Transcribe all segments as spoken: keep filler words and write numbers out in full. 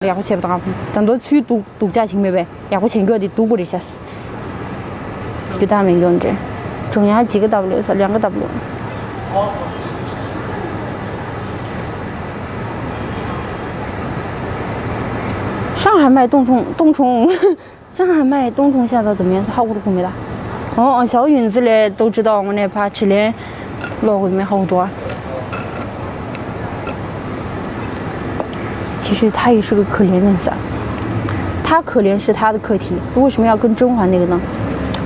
ཡག་པོ་བྱས་པ་དང་། ད་དུང་ཚུལ་སྡུག་སྡུག་ཅག་ཞིག་མེད་པས་ཡག་པོ་བྱེད་མཁན་དེ་སྡུག་པོ་རེད་ཤག་རྒྱུ་དག་མེད་མཁན་རེད། གྲོང་ཡང་ཇི་ག་ལྟ་བུ་ལོས་ས་ལེང་ག་ལྟ་བུ་ལོ། ཧྲང་ཧའེ་མའི་ཏུང་ཁྲུང་ཏུང་ཁྲུང། 上海卖冬虫夏草怎么样？好过没啦？哦，哦，小允子嘞都知道，我那怕吃嘞，老鬼没好多。其实他也是个可怜人噻，他可怜是他的课题，为什么要跟甄嬛那个呢？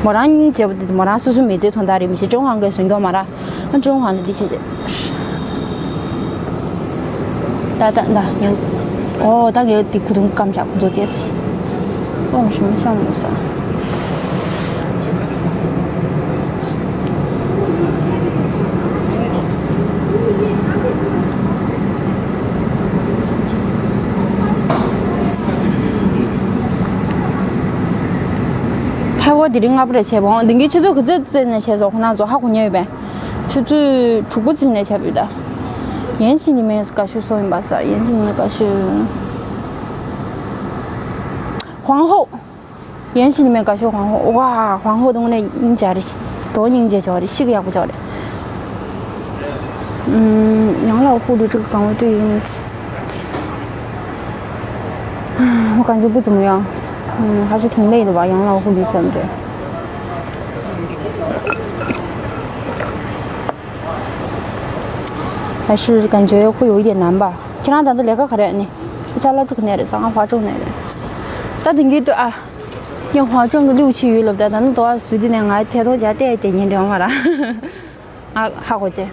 我让你姐夫，我让叔叔没这通道理，不是甄嬛跟孙哥嘛啦。 ཨ་ཀྲུང་ཧྭ་ནི་འདི་བྱེད་བྱེད། ད་ད་ད་ཡང་། ཨོ་ད་ངས་འདི་ཁུ་ཐུང་སྐམ་ཆག་ཁུ་ཚོ་དེ་ཚི། ཙོང་ཞུམ་ཤམ་ལོ་ས། ཕ་བོ་དེ་རིང་ལྔ་པོ་རེ་བྱས་པ་འོང་། འདི་གའི་ཆུ་ཚོད་ག་ཚོད་ཙམ་ནས་བྱས་སོ་ཁོ་ན་ཚོ་ཧ་གོ་ཉེ་ཡོད་པས། ཆུ་ཚོད་དྲུག་པ་ཙམ་ནས་བྱས་པ་ཡོད་ད། 延禧里面 དགའ་ཤོས་སུ་ཡིན་པ་ས། 延禧里面 དགའ་ཤོས། 皇后。 延禧里面 དགའ་ཤོས་皇后། 哇， 皇后 དང་ནས་སྙིང་རྗེ་རེད། དོ་སྙིང་རྗེ་ཆོག་རེད། ཤི་གི་ཡག་པོ་ཆོག་རེད། 嗯，养老护理这个岗位对于，我感觉不怎么样。嗯，还是挺累的吧，养老护理相对。 还是感觉会有一点难吧。 ཁྱེད་རང་ད་ལྟ་ལས་ཀ་ག་རེ་ནི། ས་ལ་ཀྲུག་ནས་རེད། ས་ང་ཧྭ་ཀྲུག་ནས་རེད། ད་དེང་གི་དུས་ཨ། ཡང་ཧྭ་ཀྲུག་གི་ལིའུ་ཆི་ཡུས་ལབ་ད་ད་ནི་དོ་ཨ་སུ་དི་ནས་ང་ཐད་གཏོང་བྱ་བལྟས་བལྟས་ཉིན་རེ་འོང་བ་ར། ང་ཧ་གོ་ཅེ།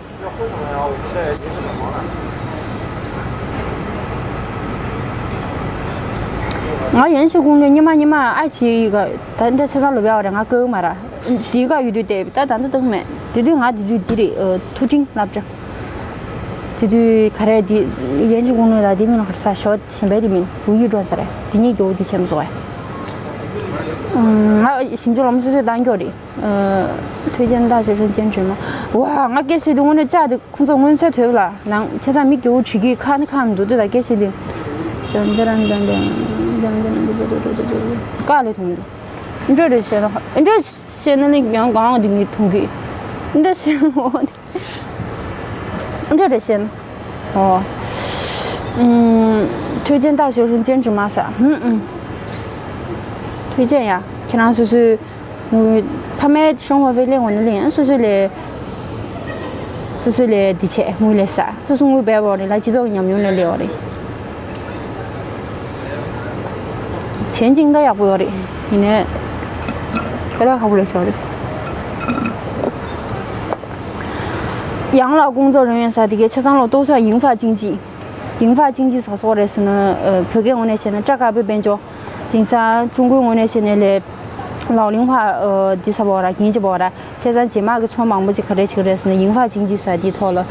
ང་ཡན་ཤི་ཀུང་ལོ་ཉི་མ་ཉི་མ་ཨ་ཆི་ག་ད་འདྲ་ཆ་ཚང་ལོ་བའི་བ་རེད། ང་ཀོ་མ་ར། དེ་ག་ཡུ་དུས་དེ་ད་ད་འདི་ཏང་མེད། དེ་དུས་ང་དེ་དུས་དེ་རེད། ཐུ་ཀྲིང་སློབ་གྲྭ། དེ་དུས་ག་རེ་དེ་ཡན་ཅིག་གུང་ནོ་ད་དེ་མིན་ཧར་ས་ཤོ་ཞིམ་པའི་དེ་མིན་བུ་ཡི་འགྲོ་ས་རེད། དེ་གཉིས་རྒྱོ་དེ་ཆེན་པོ་ང་ཞིམ་ཅུ་ལོ་མ་སོ་སོས་བཏང་རྒྱོ་རེད། 推荐大学生兼职吗། 哇，ང་སྐད་ཆ་དེ་དངོས་གནས་བཅག་དེ་ཁོང་ཚོ་སྔོན་ཚོད་ཐོས་ལ་ནང་ཆ་ཚང་མི་རྒྱོ་བྲིས་ཀྱི་ཁ་ནི་ཁ་མི་འདུག་དེ་ད་སྐད་ཆ་དེ། ཀ་ལས་ཐོང་འདུག་འདྲ་རེད་ཤེས་ན་འདྲ་ཤེས་ན་ནི་ཡང་གང་དེ་ངས་ཐོང་གི་འདྲ་ཤེས་ན། འདི་རེད་ཤེས་ན། ཨོ། ཨུམ། 推荐大学生兼职吗ས། ཨུམ་ཨུམ། 推荐ཡ། ཁྱེད་རང་སོ་སོའི་ངུ་ཕ་མའི་生活费ལེན་འོ་ན་ལེན། སོ་སོའི་ལས། སོ་སོའི་ལས་འདི་བྱས་དངུལ་ལས་ས། སོ་སོ་དངུལ་འབེལ་བ་རེད་ལ། སྤྱི་ཚོགས་ཀྱི་ཉམས་མྱོང་ལས་ལས་བ་རེད། 前景ད་ཡག་པོ་ཡོད་རེད། ཡིན་ནའི་དཀའ་ལས་ཁག་པོ་ལས་ཤོར་རེད། 养老工作人员ས་དེ་གའི་ཆ་ཚང་ལོ་ཏོག་ས་银发经济། 银发经济ས་སོགས་རེད་ཟེར་ན། བོད་སྐད་ངོས་ནས་བཤད་ན་སྐྲ་དཀར་པོའི་དཔལ་འབྱོར། དེང་སང་ཀྲུང་གོའི་ངོས་ནས་བཤད་ན་ལས། 老龄化འདི་ས་བོ་ར་རྒྱན་ཅི་བོ་ར། བྱས་ཙང་རྗེས་མ་གི་ཚོང་མང་པོ་ཅིག་ག་རེ་བྱེད་ཀྱི་རེད་ཟེར་ན་银发经济ས་དེའི་ཐོག་ལ་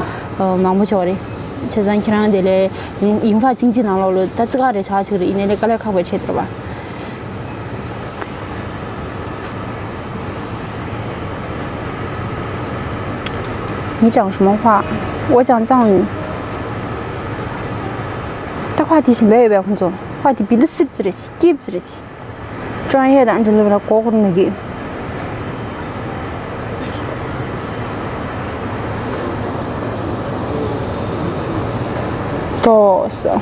མང་པོ་ཅིག་རེད། བྱས་ཙང་ཁྱེད་རང་དེ་ལས་银发经济ནང་ལོགས་ལ་ད་ཙི་ག་རེ་ཆགས་ཅིག་རེད། ཡིན་ནའི་ལས་དཀའ་ལས་ཁག་པོ་བྱེད་དེ་ར་བ། 你讲什么话？我讲藏语。ད་ཁ་དེ་ཞིམ་པ་ཡོད་པའི་ཁོང་ཚོ་ཁ་དེ་བི་ལི་སིར་ཙི་རེད། སྐྱིབ་ཙི་རེད། 专业的 འདི་ལ་ར་གོ་གོ་ནི་གི། どうぞ。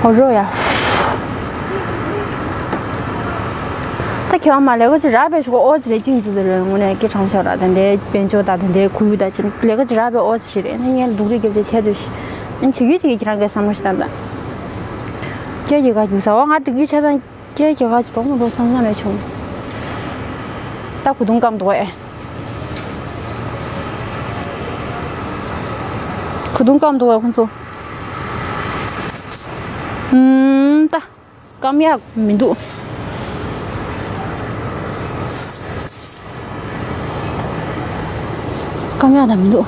好热呀。ད་ཁྱེད་མ་ལས་ཀ་ཅིག་རག་པའི་ཞུ་གོ་ཨོ་ཙི་རེད། ཅིང་ཙི་དེ་རེད། དངོས་གནས་སྐད་གྲགས་ཤོར་ར། དེ་འདྲའི་དཔལ་འབྱོར་དང་དེ་འདྲའི་ཁོར་ཡུག་དང་ཅིག་ལས་ཀ་ཅིག་རག་པའི་ཨོ་ཙི་ཞིག་རེད། ཨ་ནི་ངས་སྡུག་རུས་རྒྱབ་དེ་བྱས་དུས་ཤི། ཨ་ནི་བྱེད་ཀྱི་བྱེད་ཀྱི་ཁྱེད་རང་གི་བསམ་བློ་ཞིག་བཏང་དང་། ཁྱེད་ཀྱི་ག་རྒྱུག་ས་བ་ང་དེ་གི་ཆ་ཚང་ཁྱེད་ཀྱི་ག་ཅིག་གཏོང་མི་འགྲོ་བསམ་བསམ་རེ་བྱུང་། ད་གུ་དུང་སྐམ་འདུག་ཨེ། གུ་དུང་སྐམ་འདུག་ཨེ་ཁོང་ཚོ། ཨུམ། ད། སྐམ་ཡག་མི་འདུག་སྐམ་ཡག་ད་མི་འདུག་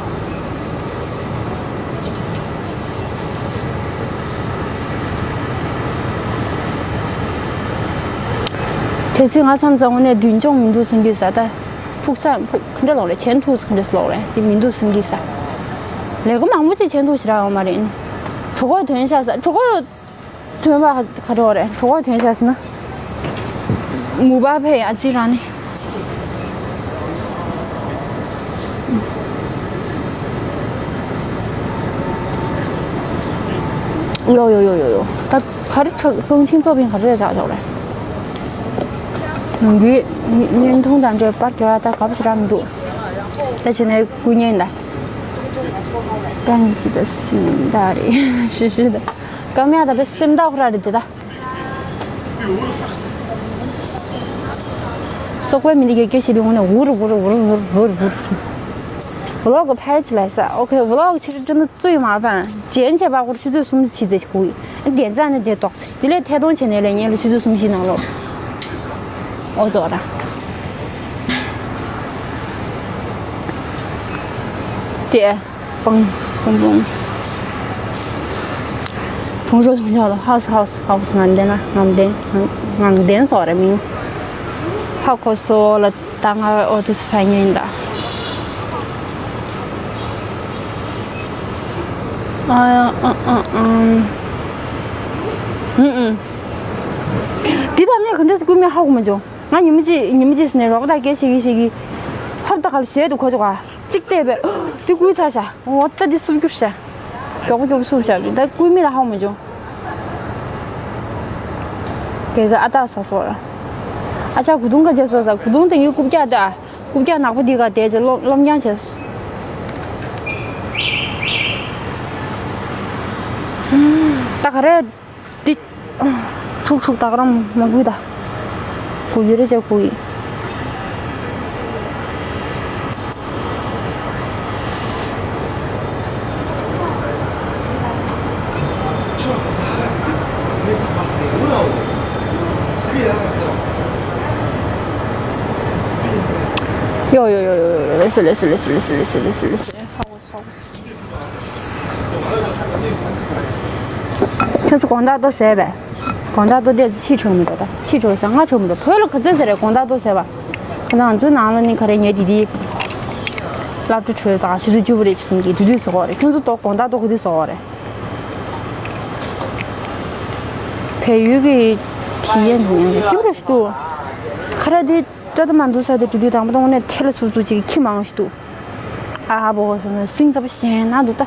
གལ་སྲིད་ང་བསམ་ཙང་དངོས་གནས་མདུན་ལྗོངས་མི་འདུག་སེམས་ཀྱི་ས། ད་ཕུགས་ས་ཕུགས་ག་འདྲ་ལོག་རེད། གྱེན་ཐུག་ག་འདྲ་ལོག་རེད། དེ་མི་འདུག་སེམས་ཀྱི་ས། ལས་ཀ་མང་པོ་ཅིག་བྱེད་འདུག་ཞེ་དྲག་ཡོད་མ་རེད། གྲོད་ཁོག་ཐོན་ཤག་ཟེར། གྲོད་ཁོག་ཐོན་པ་ག་འདྲ་རེད། གྲོད་ཁོག་ཐོན་ཤག་ཟེར་ན། མུ་པ་ཕེ་ཡ་ཙི་རང་ནི། ཡོ་ཡོ་ཡོ་ཡོ་ཡོ། ད་ག་རེ་ཁྲག་ཀུང་ཆིང་ཙོ་ཕིང་ག་རེ་ཆགས་ཆོག་རེད། ནང་གི་བརྙན་ཐུང་དང་འདྲ་པར་རྒྱག་ཡ་ད་ག་པ་ཞིག་རག་མི་འདུག་ད་བྱས་ནས་སྐུ་ཉེ་ཡིན་ད། ཀན་ཅི་ད་སིན་ད་རེད། ཧྲི་ཧྲི་ད། ཀམ་ཡ་ད་པེ་སིན་ད་ཁོ་ར་རེད་དེ་ད། སོག་པོའི་མི་འདི་གས་སྐད་ཤེས་དུས་དངོས་གནས་འུར་འུར་འུར་འུར་འུར་འུར། ཝི་ལོག་གི་ཕལ་ཆེར་ལ་ས། ཨོ་ཁེ། ཝི་ལོག་ཆེ་ཆུང་ནི་བཙུགས་མ་ཕན། རྗེན་ཆེ་བ་ཁོར་ཆུ་ཚོད་གསུམ་ཕྱི་ཚེ་ཞིག་གུ་ཡི། དེ་ཚ་ནི་དེ་ཏོག་ཙམ་དེ་ལས་ཐད་གཏོང་བྱས་ནས་ལས་ཉེ་ལ་ཆུ་ཚོད་གསུམ་ཕྱི་ནང་ལོག་ཨོ་ཙོ་ར། དེ། པང་པང་པང་། ཐུང་ཤོ་ཐུང་ཤོ་ལ་ཧའོ་སི་ཧའོ་སི་ཧའོ་སི་ངང་ལྡན་ན་ངང་ལྡན་ངང་ལྡན་སོགས་རེད་མིང་། ཧ་ཁོ་སོ་ལ་ད་ང་ཨོ་ཏི་སི་ཕ་ཉེན་ད། ཨ་ཨ་ཨ་ཨ། ཨུ་ཨུ། འདི་དང་ངས་ག་འདྲས་སེ་སྐུད་མེད་ཧ་གོ་མ་བྱུང་། ང་ཉི་མ་གཅིག་ཉི་མ་གཅིག་ཟིན་ནས་རོགས་པ་དང་སྐད་བཤད་ཀྱི་བཤད་ཀྱི། ཧབ་ད་ག་ལ་ཞེད་དུ་ཁོ་ཅོག་ག་གཅིག་བལྟས་པས། འདི་སྐུད་ཚར་ཤག་འོ་ད་འདི་སུབ་རྒྱུ་ཤག་མགྱོགས་པོ་མགྱོགས་པོ་སུབ་ཤག་ད་སྐུད་མེད་ལ་ཧ་གོ་མ་བྱུང་། དེ་ག་ཨ་ཏག་ས་སོ་ར། ཨ་ཅག་གུ་དུང་ཁ་ཅག་ས་ས་གུ་དུང་དེ་ངའི་རྐུབ་བཀྱག་ད། རྐུབ་བཀྱག་ནག་པོ་འདི་ག་དེ་ཅེ་སློབ་སློབ་སྦྱོང་བྱས། ད་ག་རེ། འདི། ཁྲུག་ཁྲུག་ད་ག་རང་མ་གུ་ད། གུ་ཡོད་རེ་ཅག་གུ་ཡི། ཡོ་ཡོ་ཡོ་ཡོ་ཡོ། ལེ་སི་ལེ་སི། ཁྱོད་ཚོ་དགོང་དག་ལྟོ་ཟས་པས། དགོང་དག་ལྟོ་དེ་ཕྱི་དྲོ་མི་འགྲོ་ད། ཕྱི་དྲོ་ཟ་ང་དྲོ་མི་འགྲོ། བོད་ལ་ག་ཚོད་ཟ་རེད་དགོང་དག་ལྟོ་ཟས་པ། ཁ་ན་ང་ཚོའི་ནང་ལ་ནི་ག་རེ་ཉལ་དེ་དེ། སློབ་གྲྭ་གྲོལ་དང་ཆུ་ཚོད་བཅུ་པ་རེད་ཅེས་གསུང་གི་དེ་དུས་ཟ་གོ་རེད། ཁྱོད་ཚོ་ལྟོ་དགོང་དག་ལྟོ་ག་དུས་ཟ་གོ་རེད། བལ་ཡུལ་གྱི་དྲི་ཡན་དུ་ཉལ་གི་སྐྱིད་པོ་རེད་ཞུ་འདུག་ཁ་ར་དེ། སྐྲ་དང་མ་འདུག་ས་དེ་དུས་དུས་དང་པོ་དང་པོ་ནས་ཐལ་ལ་སུབ་སུབ་ཅིག་ཁྱི་མང་ཞིག་འདུག་ཨ་བོ་སོང་ན་སིང་ཚབ་ཞན་ན་འདུག་ད་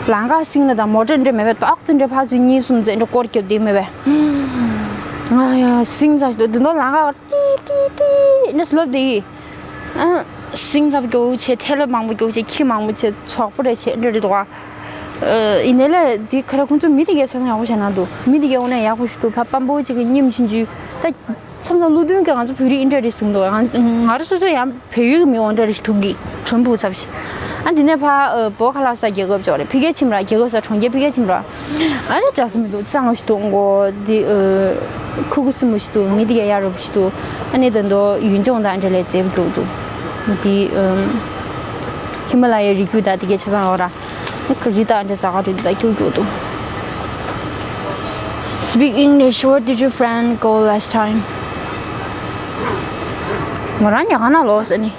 ལང་ཀ་སིང་ལ་དང་མོ་ཊ་འདྲ་མེད་པས་ཏོག་ཙེ་འདྲ་ཕར་ཚུར་གཉིས་གསུམ་ཙེ་འདྲ་སྐོར་རྒྱབ་དེ་མེད་པས། ང་ཡ་སིང་ཚབ་ཞིག་འདུག་དེ་ནོ་ལང་ཀ་ཏི་ཏི་ཏི་འདྲ་སློབ་དེ་ཡིས། ཨ་སིང་ཚབ་རྒྱོ་བོ་ཆེ་ཐལ་ལ་མང་པོ་རྒྱོ་བོ་ཆེ་ཁྱི་མང་པོ་ཆེ་ཚོགས་པོ་རེ་ཆེ་འདྲ་རེད་འདུག་ཨ། ཡིན་ནའི་ལས་འདི་ཁ་ར་ཁོང་ཚོ་མི་དེ་གས་ས་ན་ཡག་པོ་བྱས་ན་འདུག་མི་དེ་གས་འོ་ན་ཡག་པོ་ཞིག་འདུག་ཕ་སྤམ་པོ་ཅིག་གི་སྙེམས་ཆུང་ཆུང་ད། མཚམས་མཚམས་བློ་མཐུན་གྱིས་ང་ཚོ་བོད་རིགས་ཨིན་འདྲ་རེད་གསུངས་འདུག་ང་ང་རང་སོ་སོ་ཡང་བལ་ཡུལ་གྱི་མི་འོ་འདྲ་རེ་ཞིག་ཐུག་གི་གྲོན་བུ་ཚབ་ཞིག་ཨ་འདི་ནས་ཕ་བོ་ཁ་ལག་ས་རྒྱལ་ཁབ་ཅོག་རེད་ཕི་གེ་ཁྱིམ་ར་རྒྱལ་ཁབ་ས་གྲོང་ཁྱེར་ཕི་གེ་ཁྱིམ་ར། ཨ་ནི་འདྲ་ས་མི་འདུག་གཙང་ཞིག་འདུག་མགོ་འདི་ཁུ་ཁུ་སིམ་པོ་ཞིག་འདུག་མི་འདི་ག་ཡ་རབས་ཞིག་འདུག་ཨ་ནི་ད་དུང་ཡུལ་ལྗོངས་དང་འདྲ་ལས་མཛེས་པོ་འདུག་འདི་ཧི་མ་ལ་ཡའི་རི་རྒྱུད་དང་འདི་ག་ཆ་ཚང་འོ་ར། ཁ་རི་དང་འདྲ་ཟ་ག་རི་དང་ཁྱུག་ཁྱུག་འདུག Speak English. Where did your friend go last time? ང་རང་ཉལ་ཁང་ནང་ལོག་ཟེར་ནི།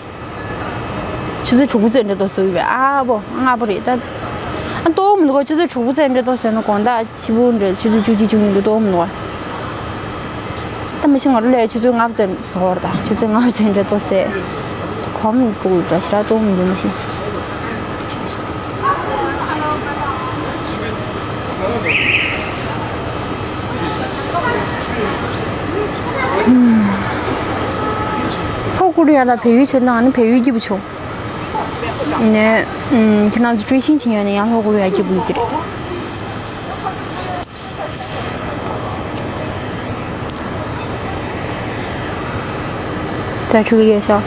ཆུ་ཚོད་དྲུག་པོ་ཚད་འདྲ་ཏོ་ཟེར་བས་ཨ་བོ་ལྔ་པོ་རེད་ད། ཨ་ལྟོ་མི་འདུག་ཆུ་ཚོད་དྲུག་པོ་ཚད་འདྲ་ཏོ་ཟེར་ན་དགོང་དག་ཕྱི་པོ་འདྲ་ཆུ་ཚོད་བཅུ་གཅིག་བཅུ་གཉིས་འདྲ་ལྟོ་མི་འདུག་ད་མི་ཤི་ང་རུ་ལས་ཆུ་ཚོད་ལྔ་པོ་ཚད་ཟེར་བར་ད་ཆུ་ཚོད་ལྔ་པོ་ཚད་འདྲ་ཏོ་ཟེར། གོམ་འདུག་འདྲ་ཞིག་ར་ལྟོ་མི་འདུག་མི་ཤི། ལྷོ་ཀོ་རི་ཡ་དང་བལ་ཡུལ་བྱས་ན་ཨ་ནི་བལ་ཡུལ་སྐྱིད་པོ་བྱུང་། ནས་ཁྱེད་རང་ཚོ་ཀྲུའུ་ཤིན་ཕྱིན་ཡོད་ན་ཡང་ལྷོ་ཀོ་རི་ཡ་སྐྱིད་པོ་ཡོད་ཀྱི་རེད། ད་ཆུ་གི་ཡོད་ཤག་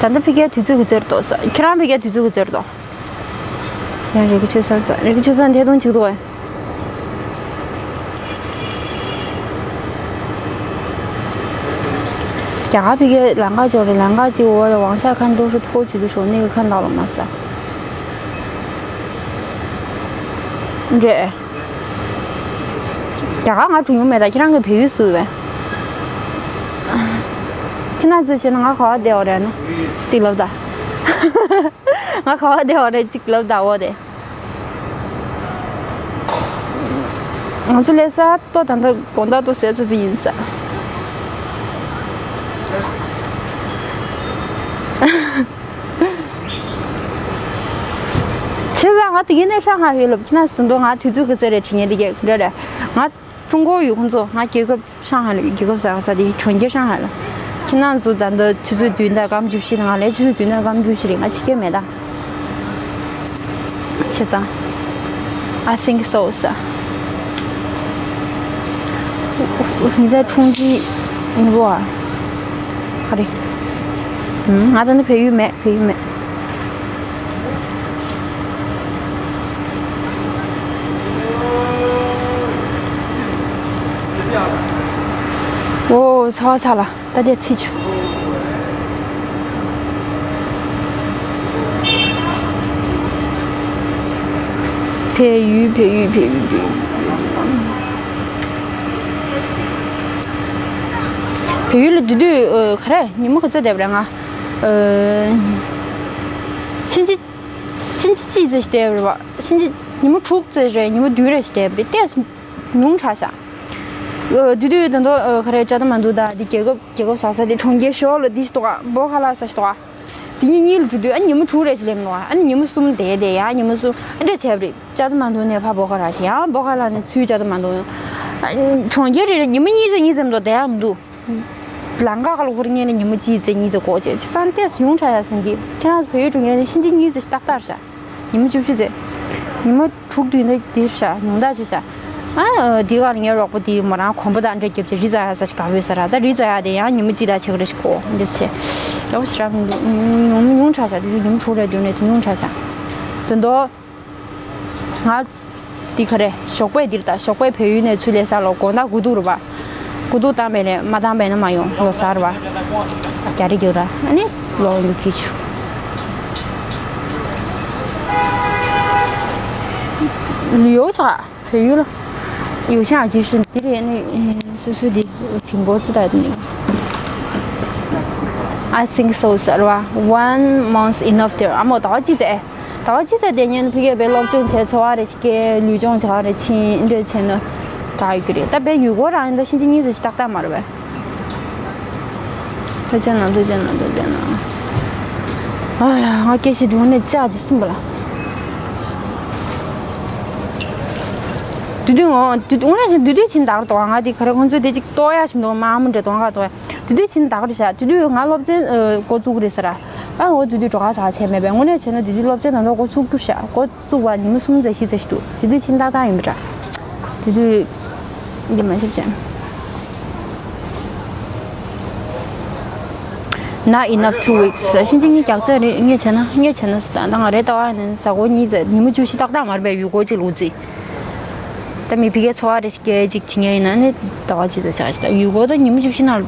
ད་ལྟ་ཕི་གའི་དུས་ཚོད་གི་ཚེར་ཏོ་ས་ཁྱེད་རང་ཕི་གའི་དུས་ཚོད་གི་ཚེར་ཏོ། ཡང་རེ་གི་ཆུ་སར་ས་རེ་གི་ཆུ་སར་ཐེ་དུང་ཅིག་ཏོ། རྒྱ་གར་ཕི་གའི་ལམ་ཁ་ཅིག་རེད་ལམ་ཁ་ཅིག་འོ་ཡ་ཝང་ཤ་ཁན་ཏོ་ཧྲུ་ཐོ་ཅིག་ཏུ་ཤོ་ནི་གི་ཁན་ཏག་ལོ་མ་ས། འདྲེ། རྒྱ་གར་ང་གྲུ་ཡོང་མེད་ད་ཁྱེད་རང་གི་བལ་ཡུལ་སུ་བས། ཁྱེད་རང་ཚོས་བྱས་ན་ང་ག་བ་བསྡད་འོ་རེད་ན་གཅིག་ལབ་ད། ང་ག་བ་བསྡད་འོ་རེད་གཅིག་ལབ་ད་འོ་དེ། ང་ཚོ་སླེབས་ས་ཏོ་ད་ལྟ་དགོང་དག་ཏོ་ཟས་ཚོད་ཚོད་ཡིན་ས། བྱས་ཙང་ང་དེ་ག་ནས་ཧྲང་ཧའེ་ཡོད་ལབ་ཁྱེད་རང་ཚོ་དོན་དུ་ང་དུས་ཚོད་ག་ཚོད་རེད་དྲི་ངན་དེ་གས་འདྲ་རེད། ང་ཀྲུང་གོ་ཡོད་ཁོང་ཚོ་ང་རྒྱལ་ཁབ་ཧྲང་ཧའེ་ལ་རྒྱལ་ཁབ་གསར་ས་དེ་གྲོང་ཁྱེར་ཧྲང་ཧའེ་ལ། ཁྱེད་རང་ཚོ་ད་ལྟ་ཆུ་ཚོད་བདུན་དང་སྐར་མ་བཅུ་བཞི་དང་ང་ལས་ཆུ་ཚོད་བདུན་དང་སྐར་མ་བཅུ་བཞི་རེད། ང་ཕྱི་རྒྱལ་མེད་ད། བྱས་ཙང་། I think so ཟེར། འདི་ཚོ་ཁྲུང་ཆིང་ཡིན་པ། ག་རེ། ང་ད་ནི་བལ་ཡུལ་མེད། བལ་ཡུལ་མེད། ཨོ་ཚ་བ་ཚ་ལ། ད་དེ་ཚིག་ཆུ། བལ་ཡུལ་བལ་ཡུལ་བལ་ཡུལ་བལ་ཡུལ། བལ་ཡུལ་ལ་འདུག་དུས་ག་རེ་ཉིན་མོ་ག་ཚོད་བསྡད་པ་རེད་ང་། ཕྱིན་ཆད་ཕྱིན་ཆད་གཅིག་ཙམ་ཞིག་བསྡད་པ་རེད་བ། ཕྱིན་ཆད་ཉིན་མོ་དྲུག་ཙམ་རེད། ཉིན་མོ་བདུན་རེ་ཞིག་བསྡད་པ་རེད། ཏོག་ཙམ་ཉུང་དྲགས་ཤག་དུས་དུས་ད་དུང་ག་རེ་ཅ་ཏ་མན་ཌུ་དང་འདི་རྒྱལ་ཁབ་རྒྱལ་ཁབ་གསར་ས་དེ་གྲོང་ཁྱེར་ཞོར་ལ་འདི་ཞིག་འདུག་ག་བོ་ཁ་ལ་ས་ཞིག་འདུག་ག་དེ་གཉིས་གཉིས་ལ་འགྲོ་དུས་ཨ་ཉིན་མོ་དྲུག་རེ་ཞིག་སླེབས་འདུག་ག་ཨ་ནི་ཉིན་མོ་གསུམ་བསྡད་བསྡད་ཡང་ཉིན་མོ་གསུམ་ཨ་འདྲ་བྱས་པ་རེད། ཅ་ཏ་མན་ཌུ་ནས་ཕར་བོ་ཁ་ལ་ཞིག་ཡང་བོ་ཁ་ལ་ནས་ཚུར་ཅ་ཏ་མན་ཌུ། ཨ་གྲོང་ཁྱེར་རེ་རེ་ཉིན་མོ་གཉིས་ཙམ་གཉིས་ཙམ་འདུག་བསྡད་ཡག་མི་འདུག་ལམ་ཁ་ཁ་ལ་ཧུར་ངེས་ནས་ཉིན་མོ་གཅིག་ཙམ་གཉིས་ཙམ་འགོར་བྱས་བྱས་ཙང་ཏོག་ཙམ་ཉུང་དྲགས་ཡག་བསམ་གི་ཁྱེད་རང་ཚོ་བལ་ཡུལ་འགྲོ་མཁན་རེ་ཕྱིན་ཆད་གཉིས་ཙམ་ཞིག་ཏག་ཏག་རེད་ཤག་ཉིན་མོ་བཅུ་བཞི་ཙམ། ཉིན་མོ་དྲུག་བདུན་ནས་འདི་ཤག་ཉུང་མཐའ་ཆེ་ཤག་ཨ་འདི་གར་ངའི་རོགས་པ་དེ་མོ་རང་གོམ་པ་དང་འདྲ་རྒྱབ་ཅིག་རི་འཛེག་ཡག་ས་ཞིག་དགའ་པོ་ཡོད་ས་ར། ད་རི་འཛེག་ཡག་དེ་ཡང་ཉིན་མོ་གཅིག་དང་ཕྱེད་ཀ་རེ་ཞིག་འགོར་འདི་ཆེ། ཡག་པོ་ཞེ་དྲག་མི་འདུག་ཉུང་མོ་ཉུང་དྲགས་ཤག་དེ་ཉིན་མོ་དྲུག་རེ་བདུན་རེ་དེ་ཉུང་དྲགས་ཤག་དོན་དུ། ང་འདི་ག་རེ་ཞོགས་པའི་འདིར་ད་ཞོགས་པའི་བལ་ཡུལ་ནས་ཚུར་སླེབས་ས་ལ་དགོང་དག་དགུ་ཐུག་རེད་པ། དགུ་ཐུག་བཏང་བས་ནས་མ་བཏང་བས་ན་མ་ཡོང་ལོ་གསར་བ། རྒྱ་རི་རྒྱུག་ར་ཨ་ནི་ལོ་འདུག་ཁྱི་ཆུ།旅游ཆགས། 培育了。有些啊，其实你得那，嗯，是是的，苹果子的那个。I think so ཟེར་བ། One month enough there. ཨ་མོ་ཟླ་བ་གཅིག་ཙམ། ཟླ་བ་གཅིག་ཙམ་དེ་ཉིན་ཕ་གིར་སློབ་སྦྱོང་བྱས་འཚོ་བ་རེ་སྐྱེལ་ལུས་སྦྱོང་བྱ་བ་རེ་ཕྱིན་འདོད་བྱས་ན་ད་ཡོད་ཀྱི་རེད། ད་བས་ཡུལ་སྐོར་རང་ཡིན་ད་ཕྱིན་ཆད་གཉིས་ཙམ་ཞིག་ཏག་ཏག་མ་རེད་བས། ཐུགས་རྗེ་གནང་། ཐུགས་རྗེ་གནང་། ཐུགས་རྗེ་གནང་། ཨ་ཡ་ང་སྐད་ཆ་དུང་ནས་ཅག་ཅིག་གསུངས་པ་ལ། དུས་དུས་ངོ་དུས་དུས་ངོ་ནས་དུས་དུས་ཕྱིན་དག་རེད་དོ། ང་དེ་ག་རེ་ཁོང་ཚོས་དེ་ཅིག་ལྟོགས་ཡ་ཞིག་འདུག་མ་མོ་འདྲ་དོ་ང་ལྟོགས་ཡ་དུས་དུས་ཕྱིན་དག་རེད་ཤག་དུས་དུས་ང་སློབ་ཚན་འགོ་བཙུགས་རེད་ཟེར། ཨ་འོ་དུས་དུས་འགྲོ་ཁ་ཟ་བྱས་མེད་པས་ངོ་ནས་བྱས་ན་དུས་དུས་སློབ་ཚན་ད་ལྟ་འགོ་ཚུགས་རྒྱུ་ཤག་འགོ་བཙུགས་པ་ཉི་མ་གསུམ་ཙམ་བཞི་ཙམ་ཞིག་འདུག་དུས་དུས་ཕྱིན་ཏག་ཏག་ཡིན་པ་འདྲ། དུས་དུས་འདི་མ་ཤེས་བྱས། Not enough two weeks. ཕྱིན་ཆད་ངས་རྒྱག་རྩ་རེད། ངས་བྱས་ན་ངས་བྱས་ན་ད་ང་རེ་ལྟ་བ་ནི་ཟ་གོ་གཉིས་ཟ་ཉི་མ་བཅུ་བཞི་ཏག་ཏག་མ་རེད་པས་ཡུལ་སྐོར་གཅིག་ལུག་རྫི། ད་མི་ཕ་གིའི་འཚོ་བ་རེ་སྐྱེལ་གཅིག་བྱེད་ངེས་ཡིན་ན་ནི་ཟླ་བ་གཅིག་ཙམ་བྱ་ཞིག་ད་ཡུལ་སྐོར་ད་ཉི་མ་བཅུ་བཞི་ནང་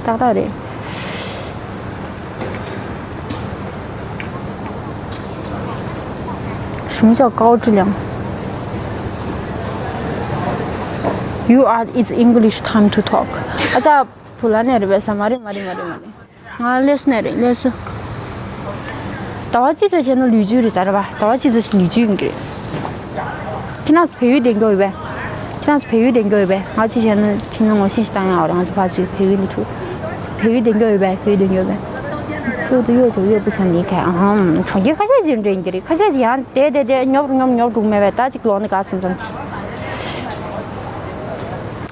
ཏག་ཏག་རེད། 什么叫高质量？You are, it's English time to talk. ཨ་ཅག་བུ་ལ་ནས་རེད་པས་ས། མ་རེད་མ་རེད་མ་རེད་མ་རེད། ང་ལས་སུ་ནས་རེད་ལས་སུ། ཟླ་བ་གཅིག་ཙམ་བྱས་ན་ལུས་རྒྱུ་རེད་ཟེར་བ། ཟླ་བ་གཅིག་ཙམ་ཞིག་ལུས་རྒྱུ་ཡིན་གྱི་རེད། ཁྱེད་རང་ཚོ་བལ་ཡུལ་བསྡད་མགྱོགས་ཡོད་པས། ཁྱེད་རང་ཚོ་བལ་ཡུལ་བསྡད་མགྱོགས་ཡོད་པས། ང་ཅི་བྱས་ན་ཁྱེད་རང་ངོ་ཤེས་ཤིག་བཏང་ཡང་རང་ཚོ་ཕར་ཚུར་བལ་ཡུལ་ལ་ཐུག་བལ་ཡུལ་བསྡད་མགྱོགས་ཡོད་པས། བལ་ཡུལ་བསྡད་མགྱོགས་ཡོད་པས། ཁྱོད་དུ་གཡོག་ཆོག་གཡོག་པོ་ཆ་ནི་ག་ཨ་ཧམ་གྲོང་ཁྱེར་ཁ་ཤས་ཅིག་འདྲ་ཡིན་གྱི་རེད། ཁ་ཤས་ཅིག་ཡང་བསྡད་བསྡད་བསྡད་ཉོབ་ཉོབ་ཉོབ་འགྲོ་མེད་པས། ད་ཅིག་ལོག་ནི་དགའ་སེམས་ཙམ་ཅིག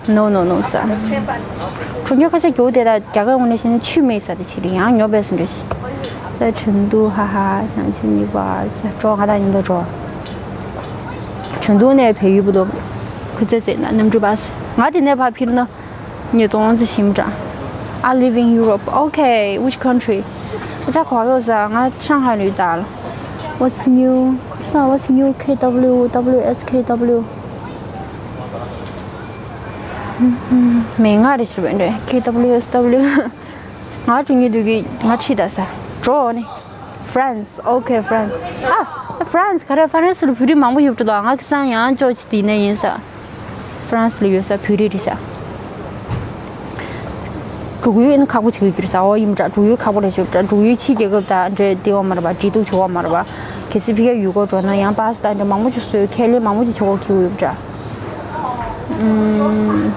No, no, no ཟེར། གྲོང་ཁྱེར་ཁ་ཤས་རྒྱུག་དེ་ལ་རྒྱ་གར་ངོས་ནས་བཤད་ན་ཆུ་མེད་ས་དེ་ཆེ་རེད། ཡང་ཉོབ་པས་སུ་འདྲ་ཞིག་ད་ཁྲིན་ཏུ་ཧ་ཧ་ཞང་ཆུ་མི་པ་ཟེར་འགྲོ་ང་དང་མཉམ་དུ་འགྲོ། ཁྲིན་ཏུ་ནས་བལ་ཡུལ་བུ་དོ་ཁུ་ཚེ་ཟེར་ན་གནམ་གྲུ་པ་ཟེར། ང་དེ་ནས་ཕར་ཕྱིན་ན་ཉིས་སྟོང་ཙམ་ཞིག་ཡིན་འདྲ། I live in Europe. Okay, which country? ཨ་ཅག་གོ་ཡོད་ས། ང་ཧྲང་ཧའེ་ལུས་ད། What's new? So what's new? K W, W S K W. མི་ང་རེ་ཞིག་བན་རེ། K W S W. ང་འགྲོ་ཉེ་དུས་ཀྱི་ང་ཁྲིད་ད་ས། འགྲོ་ནི། France. Okay, France. ཨ། France ག་རེ། France ལ་བོད་རིགས་མང་པོ་ཡོད་འགྲོ་ད། ང་ཁ་སང་ཡང་ཅོ་ཅི་དེ་ནས་ཡིན་ས། France ལ་ཡོད་ས་བོད་རིགས་རེད་ཤག་འགྲོ་གི་ཡོད་ན་ཁག་པོ་བྱེད་ཀྱི་ཡོད་ས། འོ་ཡིན་འདྲ། འགྲོ་ཡུལ་ཁག་པོ་རེད་ཤག་འདྲ། འགྲོ་ཡུལ་ཕྱི་རྒྱལ་ཁབ་དང་འདྲ་བདེ་བ་མ་རེད་པ། འབྲེལ་གཏུག་བྱེད་དགོས་མ་རེད་པ། གལ་སྲིད་ཕ་གིར་ཡུལ་སྐོར་འགྲོ་ན་ཡང་པ་སི་དང་འདྲ་མང་པོ་ཅིག་བཟོས། ཁས་ལེན་མང་པོ་ཅིག་བྱེད་དགོས་ཀྱི་ཡོད་འདྲ། ཨུམ།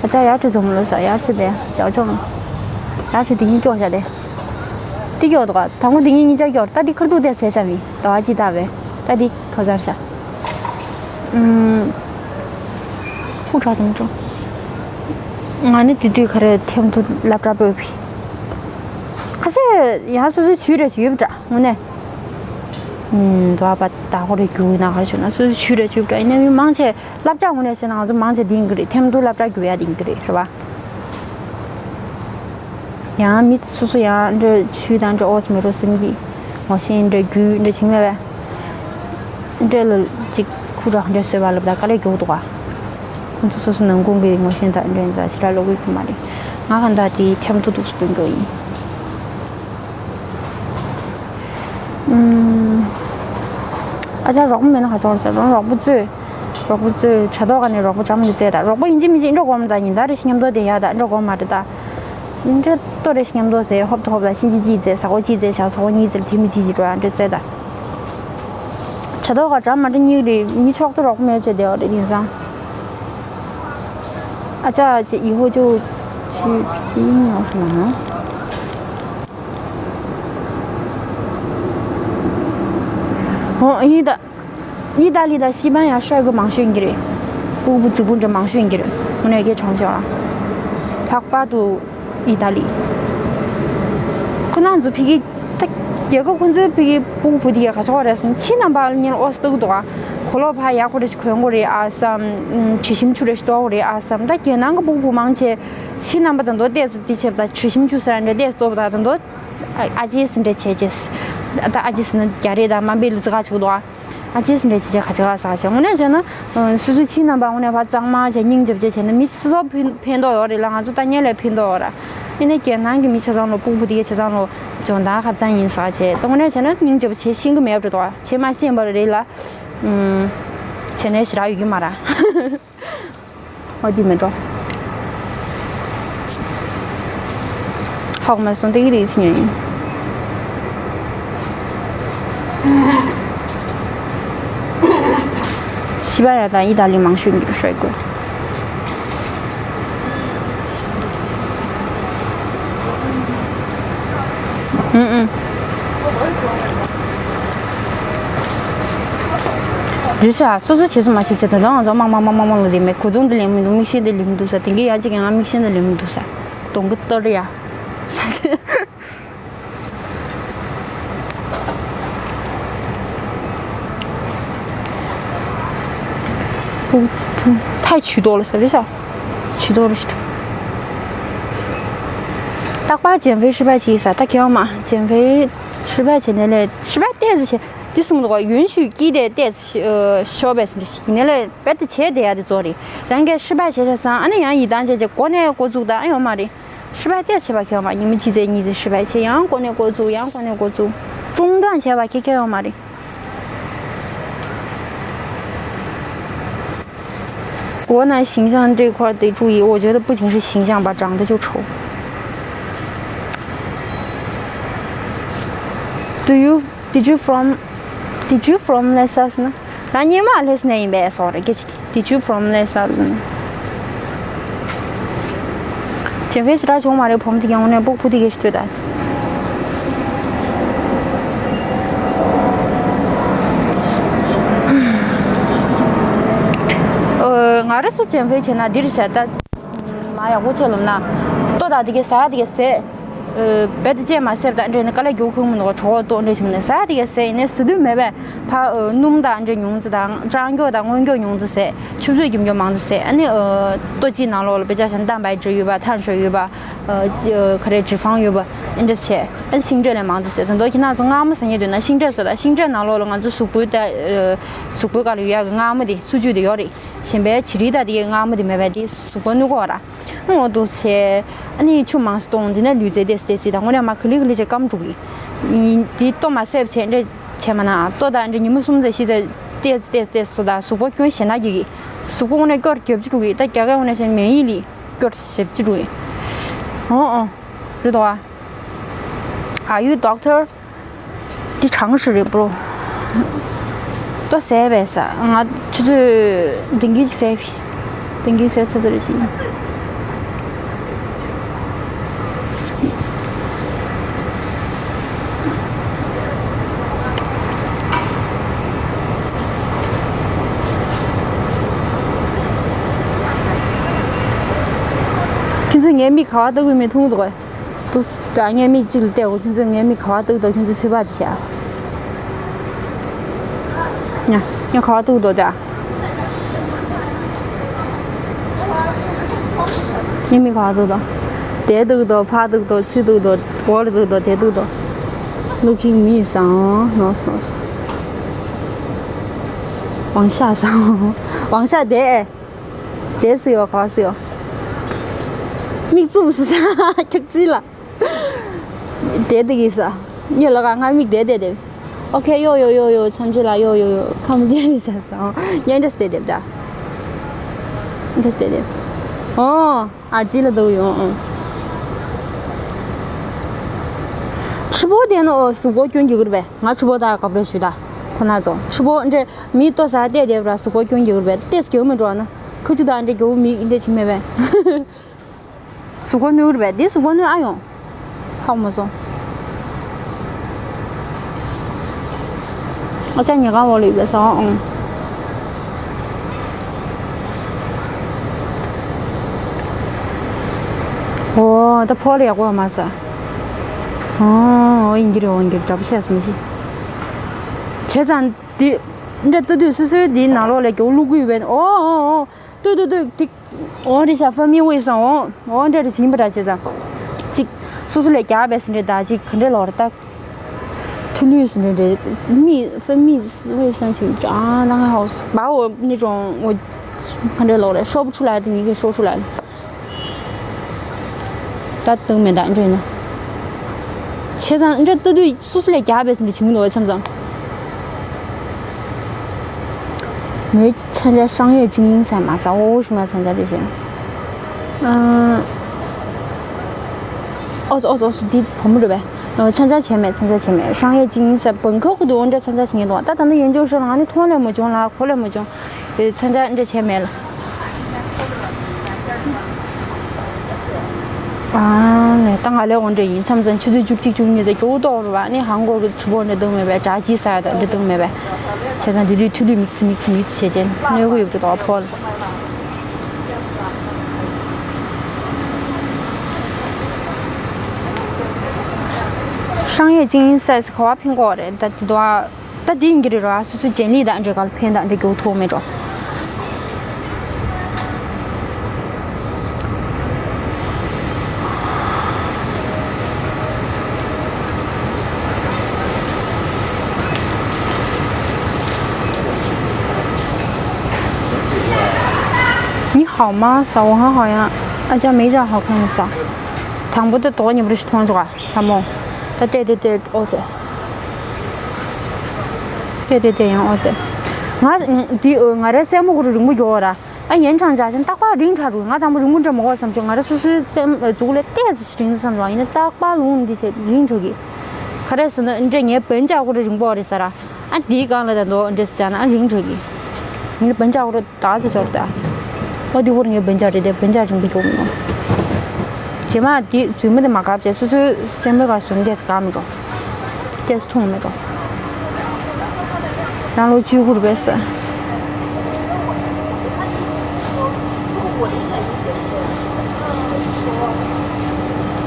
ཨ་ཅག་ཡར་ཁྲིད་འཛོམས་ལོ་ས་ཡར་ཁྲིད་དེ་ཅག་ཅོང་། ཡར་ཁྲིད་དེ་གཉིས་སྐྱོག་བྱ་དེ། དེ་སྐྱོག་འདུག་ག་དང་པོ་དེ་གཉིས་གཉིས་ཆ་སྐྱོག་ད་དེ་ཁར་འདུག་དེ་བྱས་བྱ་མི་ད་བ་ཅི་ད་བས་ད་དེ་ཁ་ཚར་བྱ། ཨུམ། ཧུ་ཁྲག་ཙམ་ཅོང་། ང་ནི་དེ་དུས་ག་རེ་ཐེམ་ཐུ་སློབ་གྲྭ་སྤོས་པའི། ཁ་ཤས་ཡང་སོ་སོའི་ཇུས་རེ་ཞིག་ཡོད་པ་འདྲ་དངོས་གནས། ཨུམ། འདུག་པ་ད་ཧོ་རེ་རྒྱུག་ན་ག་རེ་བྱུང་ན་སོ་སོའི་ཇུས་རེ་ཇུས་པ་འདྲ་ཡིན་ན་མི་མང་ཆེ་སློབ་གྲྭ་དངོས་གནས་བཤད་ན་ང་ཚོ་མང་ཆེ་འདི་ཡིན་གི་རེད། ཐེམ་ཐུ་སློབ་གྲྭ་རྒྱུག་ཡ་འདི་ཡིན་གི་རེད་རེད་པ། ཡང་མི་སོ་སོ་ཡང་འདྲ་ཇུས་དང་འདྲ་ཨོ་ཙི་མེ་རོ་སེམས་ཀྱི་ངོ་ཤེས་འདྲ་རྒྱུས་འདྲ་བྱིང་བས་པས། འདྲ་ལ་ཅིག་ཁུ་རག་འདྲ་བཟོས་པ་ལབ་ད་དཀའ་ལས་རྒྱུག་འདུག་ག་ཁོང་ཚོ་སོ་སོ་ནང་ཁོང་གི་ངོ་ཤེས་དང་འདྲ་ཡིན་ཙང་ཞེ་དྲག་ལོག་གི་གི་མ་རེད། ང་ག་འདྲ་དེ་ཐེམ་ཐུ་འདུག་སྤུན་གྱོ་ཡིན། ཨུམ། ཨ་ཅག་རོགས་པ་མེད་ན་ག་ཚོད་རེད་ཟེར་རོགས་པ་བཙོས། རོགས་པ་བཙོས་དྲ་ཐོག་ག་ནས་རོགས་པ་ཅང་མི་བཙལ་ད་རོགས་པ་ཡིན་གཅིག་མིན་གཅིག་འགྲོ་གོམ་ད་ཉིན་ལྟར་རེ་ཞིག་མཉམ་དུ་བསྡད་ཡ་ད་འགྲོ་གོམ་མ་རེད་ད། འདྲ་ལྟོ་རེ་ཞིག་མཉམ་དུ་ཟས་ཧོབ་ཏུ་ཧོབ་ལ་ཤིན་ཅི་ཅི་ཟས་ས་གོ་ཅི་ཟས་ཞག་ས་གོ་གཉིས་ཟས་ལ་དེ་མི་ཅི་ཅི་འགྲོ་ཡ་འདྲ་བཙལ་ད། དྲ་ཐོག་ག་འདྲ་མ་འདྲ་གཉིས་རེད་མི་ཆོག་ཏུ་རོགས་པ་མེད་བྱས་བསྡད་པ་རེད་དེང་སང་། ཨ་ཅག་ཅེ་ཡི་ཧོ་ཅོ་ཆུ་ཡིན་ནོ་སོང་ན། ཧོ་ཡིན་ད། ཨི་ཏ་ལི་དང་ཤི་པན་ཡང་ཧྲ་གི་མང་ཤོས་ཡིན་གྱི་རེད། ཕྲུ་གུ་བུ་རྫིག་པོ་འདྲ་མང་ཤོས་ཡིན་གྱི་རེད། དངོས་གནས་སྐད་གྲོང་ཆོག་ཨ། ལྷག་པར་དུ་ཨི་ཏ་ལི། ཁོ་ན་ཚོ་ཕ་གི་ད་རྒྱལ་ཁབ་ཁོ་ཚོའི་ཕ་གི་ཕྲུ་གུ་བུ་དེ་ག་ཆོག་རེད་ཟེར་ན་ཕྱི་རྣམ་པ་ལ་ཉལ་ཨོ་སི་ཏུག་འདུག་ཨ། གོ་ལོག་ཕ་ཡག་པོ་རེ་ཞིག་གོན་དགོས་རེད་ཨ་བསམ། དྲི་ཞིམ་ཆུ་རེ་ཞིག་གཏོར་དགོས་རེད་ཨ་བསམ། ད་རྒྱལ་ནང་གི་ཕྲུ་གུ་བུ་མང་ཆེ་ཕྱི་རྣམ་པ་དང་དོ་ཏོག་ཙམ་དེ་བྱེད་པ་ད་དྲི་ཞིམ་ཆུ་ཟེར་འདྲ་ཏོག་ཙམ་གཏོར་བ་ད་དང་དོ། ཨ་ཅེ་སི་འདྲ་བྱས་རྗེས། ད་ཨ་ཅེ་སི་ནི་རྒྱ་རེད་ད་དམའ་འབེབས་ལ་ཙི་ག་ཆུག་འདུག་ཨ། ཨ་ཅེ་སི་འདྲ་བྱས་རྗེས་ག་ཅི་ག་ཟ་ག་བྱས་དངོས་གནས་བྱས་ན། སོ་སོའི་ཕྱི་རྣམ་པ་དངོས་གནས་ཕར་གཙང་མ་བྱས་སྙིང་རྗེ་པོ་བྱས་བྱས་ན་མི་སོ་སོ་ཕན་ཕན་ཐོགས་ཡོད་རེད་ལ་ང་ཚོ་ལྟ་མཁན་ལ་ཕན་ཐོགས་ཡོད་ར། ཡིན་ནའི་རྒྱལ་ནང་གི་མི་ཆ་ཚང་ལོ་ཕྲུ་གུ་དེ་གའི་ཆ་ཚང་ལོ་སྦྱོང་བརྡར་ཧབ་ཚང་ཡིན་ཟ་ག་བྱས་དངོས་གནས་བྱས་ན་སྙིང་རྗེ་པོ་བྱས་ཤེས་ཀྱི་མེད་པ་རེད་དོ། བྱས་མ་ཤེས་པ་རེད་ལ། ཨུམ། བྱས་ནས་ཞེ་དྲག་ཡོད་ཀྱི་མ་ར། ཨོ་དེ་མེད་འགྲོ། ཧོག་མ་སོང་དེ་གི་རིགས་ཉོས་ཡིན། ཤི་པ་ཡ་དང་ཨི་ཏ་ལི་མང་ཤོས་འགྱུར་ཤོད་དགོས། ཨུ་ཨུ། རེད་ཤག་སོ་སོ་བྱེད་སུ་མ་ཞིག་ཟེར་ད་དུང་ང་ཚོ་མང་མང་མང་མང་མང་ལ་རེད་མེད་གོ་ཚོང་འདི་ལེན་མི་འདུག་མིག་ཤེལ་འདི་ལེན་མི་འདུག་ས་དེང་གི་ཡང་གཅིག་ཡང་མིག་ཤེལ་འདི་ལེན་མི་འདུག་ས་གདོང་གི་ལྟོ་རེད་ཡ། ཐའི་ཇུས་གཏོགས་ལ་ཟེར་རེད་ཤག་ཇུས་གཏོགས་རེད་ཤག་རྟག་པར་减肥失败བྱས་ས་ད་གལ་མ་减肥失败བྱས་ནས་ལས་失败ཏོག་ཙམ་བྱས་འདི་གསུངས་འདུག་ག་ཡུན་ཤུས་ཀྱིས་དེ་ཏོག་ཙམ་ཤོར་བས་ཟེར་ཡིན་ནས་ལས་རྦད་དེ་བྱས་བསྡད་ཡ་དེ་ཚོ་རེད། རང་གིས་失败བྱས་བྱས་སང་ཨ་ནི་ཡང་ཡིད་ཐང་ཆད་བྱས་འགོ་ནས་འགོ་བཙུགས་དང་ཨ་ཡོད་མ་རེད།失败ཏོག་ཙམ་བྱས་པ་ཁྱད་ཡོད་མ་རེད། ཉི་མ་གཅིག་ཙམ་གཉིས་ཙམ་失败བྱས་ཡང་འགོ་ནས་འགོ་བཙུགས་ཡང་འགོ་ནས་འགོ་བཙུགས་中断བྱས་པ་ཁྱད་ཁྱད་ཡོད་མ་རེད། 国内形象这块得注意，我觉得不仅是形象吧，长得就丑。Do you did you from did you from Lexus 呢？རང་ཉི་མ་ལྷས་ནས་ཡིན་པས་སོ་རེ་སྐད་ཆ་དེ། Did you from Lexus 呢？ 减肥是他熊马这个朋友的，我那不不的给是对的。ཨོ། ང་རང་ཚོ་减肥བྱས་ན་འདིར་བྱས་ད། མ་ཡག་པོ་བྱས་ལབ་ན། ལྟོ་དང་དེ་གའི་ཟ་ཡ་དེ་གའི་ཟས། ཨོ། རྦད་དེ་བཅད་མ་ཟས་དང་འདྲེས་ནས་དཀའ་ལས་རྒྱུག་ཁུག་མི་འདུག་གྲོགས་ལྟོ་འདྲེས་བྱས་ནས་ཟ་ཡ་དེ་གའི་ཟས་ཡིན་ནའི་ཟ་དུས་མེད་པས་ཕ། ཨོ། སྣུམ་དང་འདྲེས་ཉུང་ཙི་དང་སྲང་སྐྱོགས་དང་སྔོན་སྐྱོགས་ཉུང་ཙི་ཟས། ཆུ་ཚོད་རྒྱུན་འགྱུར་མང་ཙི་ཟས། ཨ་ནི། ཨོ། ལྟོ་གཅིག་ནང་ལོགས་ལ་དཔེ་ཆ་བཞག་ན་蛋白质ཡོད་པ་ཐན་ཧྲོས་ཡོད་པ། ཨོ། ག་རེ་脂肪ཡོད་པ། ཨེ་འདྲ་བྱས། ཨ་ནི་ཤིང་འབྲས་ལས་མང་ཙི་ཟས། ད་དུང་ཁྱེད་རང་ཚོ་མངར་མོ་ཟ་སྙིང་འདོད་ན་ཤིང་འབྲས་ཟོས་དང་ཤིང་འབྲས་ནང་ལོགས་ལ་ང་ཚོ་གཟུགས་པོའི་ད། ཨོ། གཟུགས་པོའི་སྒང་ལ་ཡོད་ཡག་གི་མངར་མོ་དེ་སུ་ཅུ་དེ་ཡོད་རེད། གཞན་པའི་བྱི་རིལ་དང་དེ་གའི་མངར་མོ་དེ་མེད་པས་དེ་གཟུགས་པོ་གནོད་གོ་ར། ཨོ་འདུག་བྱས། ཨ་ནི་ཆུ་མང་སུ་གཏོང་དེ་ནས་ལུས་རྩལ་ཏོག་ཙམ་ཏོག་ཙམ་དང་དངོས་གནས་མ་ག་ལེ་ག་ལེ་བྱས་སྐམ་འགྲོ་གི། ཡིན་དེ་ལྟོ་མ་ཟས་པ་བྱས་འདྲ་བྱས་མ་ན་ལྟོ་དང་འདྲ་ཉི་མ་གསུམ་ཙམ་བཞི་ཙམ་ཏོག་ཙམ་ཏོག་ཙམ་ཏོག་ཙམ་སོ་དང་གཟུགས་པོ་སྐྱོན་ཞེ་ན་རྒྱག་གི། གཟུགས་པོ་དངོས་གནས་སྐྱོར་རྒྱབ་ཅི་འགྲོ་གི་ད་རྒྱ་སྐད་དངོས་གནས་བྱས་ན་免疫力སྐྱོར་ཞེ་ཅི་འགྲོ་གི། ཨོ་ཨོ། རེད་དོ། Are you doctor? འདི་གྲངས་ཤིག་རེད་པོ། ལྟོ་ཟས་པས་ས། ང་ཆུ་ཚོད་བདུན་གྱི་ཟས་པས། བདུན་གྱི་ཟས་ཚ་ཚ་རེ་ཞིག་ཁྱེད་ཚོས་ངའི་མིག་ག་བ་ལྟ་གི་མི་མཐོང་འདུག་གས། ཏུ་ད་ངའི་མིག་གཅིག་ལ་བལྟས་གོ། ཁྱོད་ཚོས་ངའི་མིག་ག་བ་ལྟོས་དང་། ཁྱོད་ཚོས་ཚོད་དཔག་ཅིག་བྱ། ཉ་ཉ་ག་བ་ལྟོས་དང་། ད་ངའི་མིག་ག་བ་ལྟོས་དང་། དེ་ལྟོས་དང་། ཕར་ལྟོས་དང་། ཚུར་ལྟོས་དང་། འོག་ལ་ལྟོས་དང་། དེ་ལྟོས་དང་། Looking me བཟང་། ནོ་སི་ནོ་སི། ཝང་ཤ་བཟང་། ཝང་ཤ་དེ། དེ་སུ་ཡོད། ག་སུ་ཡོད། མིག་བཙུམ་སུ་ས་ཁྱག་ཚིལ་ལ། དེ་དེ་གི་ས། ཉེ་ལ་ག་ང་མིག་དེ་དེ་དེ། ཨོ་ཁེ། ཡོ་ཡོ་ཡོ་ཡོ། མཚམས་ཆད་ལ། ཡོ་ཡོ་ཡོ། ཁམ་ཅན་ལ་བྱ་ས། ཉེ་འདྲ་སྟེ་དེ་ད། འདྲ་སྟེ་དེ། ཨོ། ཨར་ཅི་ལ་དུ་ཡོང་། ཨོ། ཁྲི་པོ་དེ་ནོ་གཟུགས་པོ་སྐྱོན་གྱི་གུར་བས། ང་ཁྲི་པོ་ད་གབ་རེ་ཞུ་ད། ཁོ་ན་ཚོ་ཁྲི་པོ་འདྲེ་མི་ལྟོ་ཟ་ལྟེ་དེ་བ་གཟུགས་པོ་སྐྱོན་གྱི་གུར་བས། ལྟེ་སྐྱོན་མི་འགྲོ་ན། ཁུ་ཆུ་ད་འདྲེ་གྱོ་མི་འདྲེ་ཆི་མེད་བས། གཟུགས་པོ་གནོད་རེད་པས། འདི་གཟུགས་པོ་གནོད་ཨ་ཡོང་། ཧ་གོ་མ་སོང་། ཨ་ཅག་ཉེ་གང་འོག་ལ་ཡོད་པས་ས། ཨང་། འོ་ད་ཕོ་ལ་ཡག་པོ་མ་ཟ། ཨོ་ཡིན་གྱི་རེད། འོ་ཡིན་གྱི་རེད། འདྲ་པོ་བཤད་སོང་མི་ཤེས། བྱས་ཙང་འདི་འདྲ་ལྟ་དུས་སོ་སོའི་འདིའི་ནང་ལོགས་ལ་གྱོ་བླུག་གི་ཡོད་པས། ཨོ་ཨོ་ཨོ། ལྟོས་ལྟོས་ལྟོས། ཏིག་འོ་རེད་ཤག་ཧྥ་མི་ཝེ་སང་འོ། འོ་འདྲ་རེ་ཞིག་ཡིན་པ་འདྲ་བྱས་ཙང་། ཅིག་སོ་སོ་ལས་རྒྱག་པས་ཟིན་རེད་ད། ཅིག་ག་འདྲ་ལོག་རེད་ད། ཐུ་ལུས་ཟིན་རེད་རེད། མི་ཧྥ་མི་ཝེ་སང་ཅིག་ཨ་ལང་ཧའོ་སི་བའོ་ནི་ཅོང་འོ། ག་འདྲ་ལོག་རེད། ཤོག་བུ་ཆུ་ལ་རེད། ཉིན་གི་ཤོག་ཆུ་ལ་རེད། ད་དུང་མེད་ད་འདྲེ་ན། བྱས་ཙང་འདྲ་ལྟ་དུས་སོ་སོ་ལས་རྒྱག་པས་ཟིན་རེད་བྱེད་མི་འདུག་བས་མཚམས་མཚམས། མོའི་མཚོན་ཆ་商业精英ཟེར་མ་ཟ། འོ་ཞུ་མ་མཚོན་ཆ་དེ་བཞིན། ཨོ་ཙི་ཨོ་ཙི་ཨོ་ཙི། འདི་བུ་མོ་རེད་པས། མཚོན་ཆ་བྱས་མེད། མཚོན་ཆ་བྱས་མེད།商业精英ཟེར་本科ཁུ་དུ་འོ་འདྲ་མཚོན་ཆ་བྱེད་ངེས་འདུག་ད་ད་ནི་研究生ལ་ང་ནི་མཐོང་ལས་མ་བྱུང་ལ་གོ་ལས་མ་བྱུང་། མཚོན་ཆ་འདྲ་བྱས་མེད་ལ། ཨ་ནས་ད་ང་ལས་འོ་འདྲ་ཡིན། མཚམས་མཚམས་ཆུ་ཚོད་བཅུ་གཅིག་བཅུ་གཉིས་དེ་སྐྱོ་བོ་ཏོག་རུ་བ་ནི་ཧང་གོ་གི་ཆུ་བོ་འདྲ་འདུག་མེད་པས། བྱ་ཅི་ཟ་ཡ་དང་འདྲ་འདུག་མེད་པས། བྱས་ཙང་དེ་དུས་ཐུ་ལུས་མིག་ཙི་མིག་ཙི་མིག་ཙི་བྱས་ཅན་གནོད་གི་ཡོད་འདུག་ད་ཕོལ།商业精英ཟེར་ག་བ་ཕིང་གོ་རེད་ད་དེ་དུ་ཨ། ད་འདི་ཡིན་གྱི་རེད་ར། སོ་སོའི་ལྗན་ལི་དང་འདྲེ་གར་ཕན་དང་འདྲེ་རྒྱུ་ཐོག་མེད་འགྲོ། ཉི་ཧའོ་མ་ས་འོ་ཧ་ཧ་ཡང་ཨ་ཅག་མེ་ཅག་ཧ་ཁང་ས། དང་པོ་དེ་དོག་ཉི་པོ་རེ་ཞིག་མཐོང་ཆོག་ག་ལྷ་མོ། ད་ལྟས་ལྟས་ལྟས་ཨོ་ཙེ། ལྟས་ལྟས་ལྟས་ཡང་ཨོ་ཙེ། ང་འདི་ང་རའི་སེན་མོ་ཁོ་རུ་རིང་པོ་འགྱོ་བ་ར། ཨ་ཡན་ཆང་འཇག་ཅན་རྟག་པར་རིང་དྲགས་འདུག་ང་དང་པོ་རིང་པོ་འདྲ་མ་གོ་བསམ་བྱུང་། ང་ར་སོ་སོའི་སེམས་ཨ་མཇུག་ལ་ཏོག་ཙམ་རིང་བསམ་བྱུང་། ཡིན་ན་རྟག་པར་ལུང་འདི་བྱས་རིང་དྲགས་གི། ག་རེ་ཟེར་ན་འདྲ་ངའི་བན་ཆ་ཁོ་ར་རིང་པོ་རེད་ཟེར་ར། ཨ་འདིའི་སྒང་ལ་ད་དོ་འདྲ་ཟེར་བྱས་ན་ཨ་རིང་དྲགས་གི། ངའི་བན་ཆ་ཁོ་ར་ད་ཟེར་ཆོག་ད། ཨོ་འདི་ཁོ་ར་ངའི་བན་ཆ་རེད་དེ། བན་ཆ་རིང་པོ་འགྱོ་མི་ནོ། རྗེས་མ་འདི་རྫུན་མ་དེ་མ་བཀབ་བྱས་སོ་སོའི་སེམས་པའི་ཁ་སོ་འདྲ་ཟེར་ག་མི་འགྲོ། ཏོག་ཙམ་མཐོང་མེད་དོ། རང་ལོ་བཅུ་དགུ་རེད་པས།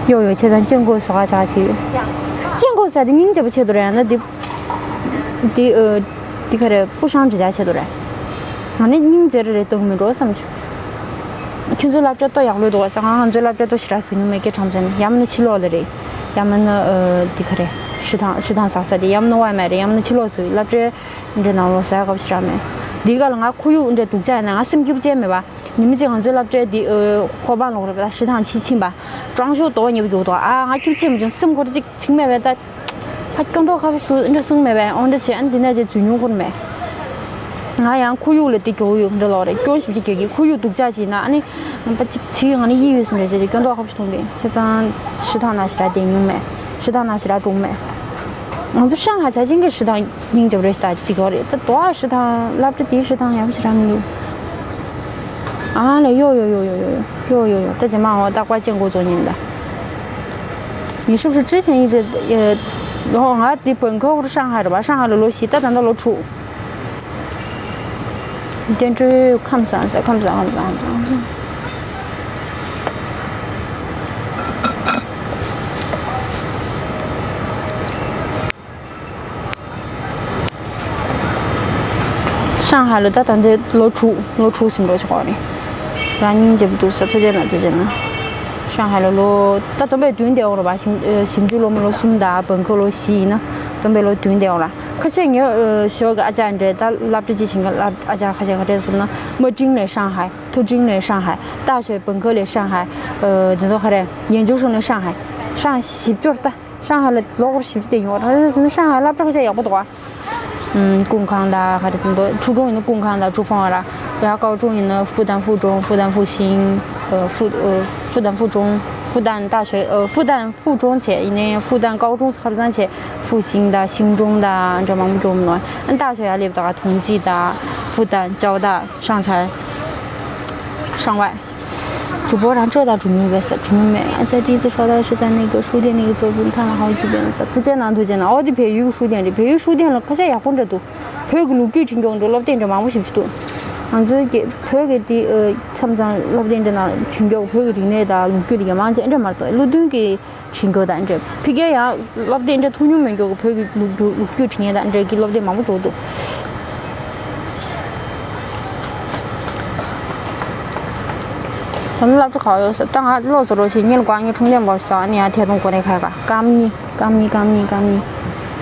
ཡོ་ཡོ་བྱས་ཙང་སྤྱང་ཀོ་བཟོ་ག་ཆགས་ཆེ་ཡོད། སྤྱང་ཀོ་ཟེར་དེ་སྙིང་རྗེ་པོ་ཆེད་དུ་རེད། ཡང་ན་འདི་འདི་ཨ་འདི་ག་རེ་པུ་ཤང་འབྲི་བྱ་ཆེད་དུ་རེད། ང་ནི་སྙིང་རྗེ་རེ་རེ་གཏོང་མི་འགྲོ་བསམ་བྱུང་། ཁྱོད་ཚོའི་སློབ་གྲྭ་ཏོ་ཡག་ལོས་འདུག་བ་ཟེར། ང་ང་ཚོའི་སློབ་གྲྭ་ཏོ་ཞེ་དྲག་ཟིན་མྱོང་མེད་སྐད་གྲགས་ཅན། ཡང་མིན་ན་ཕྱི་ལོགས་ལ་རེད། ཡང་མིན་ན་ཨ་འདི་ག་རེ་食堂་食堂ཟ་ས་དེ། ཡང་མིན་ན་外卖་རེད། ཡང་མིན་ན་ཕྱི་ལོགས་ཟིག་སློབ་གྲྭའི་འདྲ་ནང་ལོགས་ཟ་སྐབས་ཞེ་དྲག་མེད། འདི་ག་ལ་ང་ཁོར་ཡུག་འདྲ་སྡུག་ཅག་ཡིན་ན་ང་སེམས་སྐྱིད་པོ་ཅན་མེད་པ། ཉི་མ་གཅིག་ང་ཚོའི་སློབ་གྲྭའི་འདི་ཨ་ཧོ་པན་ལོག་རེད་པ།食堂ཕྱི་ཕྱིན་པ། ཀྲང་ཤོ་ཏོ་ཉེ་པོ་རྒྱུག་འདུག་ཨ་ང་སྐྱིད་པོ་ཅན་མ་བྱུང་། སེམས་ཁོ་ར་ཅིག་བྱིང་མེད་པས་ད། ཕ་སྐྱོན་ཏོག་ཁ་པོ་འདུག་འདྲ་གསུངས་མེད་པས། འོ་འདྲ་བྱས་ཨ་ནི་འདི་ནས་ཅིག་རྫུན་མྱོང་ཁུར་མེད། ང་ཡང་ཁོར་ཡུག་ལ་དེ་གྱོ་ཡོད་འདྲ་ལོག་རེད། སྐྱོན་ཞིབ་ཅིག་གྱོ་གི། ཁོར་ཡུག་སྡུག་ཅག་ཅིག་ན་ཨ་ནི་ང་པ་ཅིག་ཅིག་ང་ནི་ཡིད་ཡོད་སུ་འདྲ་བྱས་ཏེ་སྐྱོན་ཏོག་ཁ་པོ་མཐོང་གི། བྱས་ཙང་食堂ན་ཞེ་དྲག་བསྡད་མྱོང་མེད།食堂ན་ཞེ་དྲག་འགྲོ་མེད། ང་ཚོ་上海财经的食堂སྙིང་རྗེ་པོ་རེད་ད། ཅིག་ཡོད་རེད་ད། དོ་ཨ་食堂སློབ་གྲྭ་དེའི་食堂ཡག་པོ་ཞེ་དྲག་མི་འདུག་ཨ་ལས་ཡོ་ཡོ་ཡོ་ཡོ་ཡོ་ཡོ་ཡོ་ཡོ། ད་རྗེས་མ་འོ་རྟག་པར་སྐྱེལ་འགོ་ཚོགས་ཉིན་ལ། 你是不是之前一直呃，然后俺的本科不是上海的吧？上海的罗西，但咱到罗楚。电视看不上，看不上，看不上，看不上。 上海ལ་ད་ད་འདི་ལོ་དྲུག་ལོ་དྲུག་ཟིན་འགྲོ་ཆོག་རེད། རང་སྙིང་རྗེ་པོ་འདུག་ས། ཐུགས་རྗེ་གནང་། ཐུགས་རྗེ་གནང་། 上海ལ་ལོ་ད་སྟོན་པའི་བདུན་བསྡད་ཡོད་རེད་པ། ཞིབ་ཞིབ་འཇུག་སློབ་མ་ལོ་གསུམ་དང་本科ལོ་བཞི་ཡིན་ན་སྟོན་པའི་ལོ་བདུན་བསྡད་ཡོད་རེད། ཁ་ཤས་ངའི་ཞོགས་ཀྱི་ཨ་ཅག་འདྲ་ད་སློབ་གྲྭ་གཅིག་ཕྱིན་ག་སློབ་ཨ་ཅག་ཁ་ཤས་ག་རེ་ཟེར་ན། 莫真来上海， 涂真来上海，大学本科来上海，呃，འདི་ཚོ་ག་རེ་研究生来上海། 上海ཞིབ་འཇུག་ད། 上海ལ་ལོ་འཁོར་བཞི་བཅུ་དེ་ཡོང་བ་རེད་ཟེར་ན། 上海སློབ་གྲྭ་ཁ་ཤས་ཡག་པོ་འདུག་ཨ། ཨུམ། 公开ད་ག་རེ་དེ་འདུག 初中ཡིན་ན་公开ད་珠峰ཨ་ར། 然后高中ཡིན་ན复旦附中、复旦复兴，呃，复呃复旦附中、复旦大学，呃，复旦附中བྱས་ཡིན་ནའི་复旦高中ཁ་སང་བྱས། 复兴ད་兴中ད་འདྲ་མང་པོ་འགྲོ་མི་ནོར། 大学ཡང་སླེབས་ད་同济ད་复旦交大上财上外། 主播让这道主播没事，主播没。在第一次刷到是在那个书店那个作品看了好几遍了。 ཐུགས་རྗེ་གནང་། ཐུགས་རྗེ་གནང་། འོ་དེ་བལ་ཡུལ་གྱི་书店རེད། བལ་ཡུལ་གྱི་书店ལ་ཁ་ཤས་ཡག་པོ་འདྲ་འདུག་བོད་ཀྱི་ལོ་རྒྱུས་བྲིས་མཁན་འདྲ་སློབ་དེབ་འདྲ་མང་པོ་ཞིག་འདུག་ང་ཚོའི་གི་བོད་ཀྱི་དེ་མཚམས་མཚམས་སློབ་དེབ་འདྲ་ནང་བྲིས་མཁན་བོད་ཀྱི་རིག་གནས་དང་ལོ་རྒྱུས་དེ་ག་མང་ཆེ་འདྲ་མ་གཏོགས་ལོ་བདུན་གྱི་བྲིས་མཁན་དང་འདྲ། ཕ་གིར་ཡང་སློབ་དེབ་འདྲ་མཐོང་མྱོང་མེད་མཁན་གྱི་བོད་ཀྱི་ལོ་རྒྱུས་ལོ་རྒྱུས་བྲིས་མཁན་དང་འདྲ་གི་སློབ་དེབ་མང་པོ་འདུག་ད་ནི་སློབ་གྲྭ་ག་པར་ཡོད་ས། ད་ང་ལོ་ཟེར་རོགས་ཞེས་ཉིན་གང་ངའི་འཁྲུངས་ལྡན་པ་ཟེར་ནི་ཡང་ཐད་གཏོང་གོ་རེ་ཁ་ག་སྐམ་ནི་སྐམ་ནི་སྐམ་ནི་སྐམ་ནི།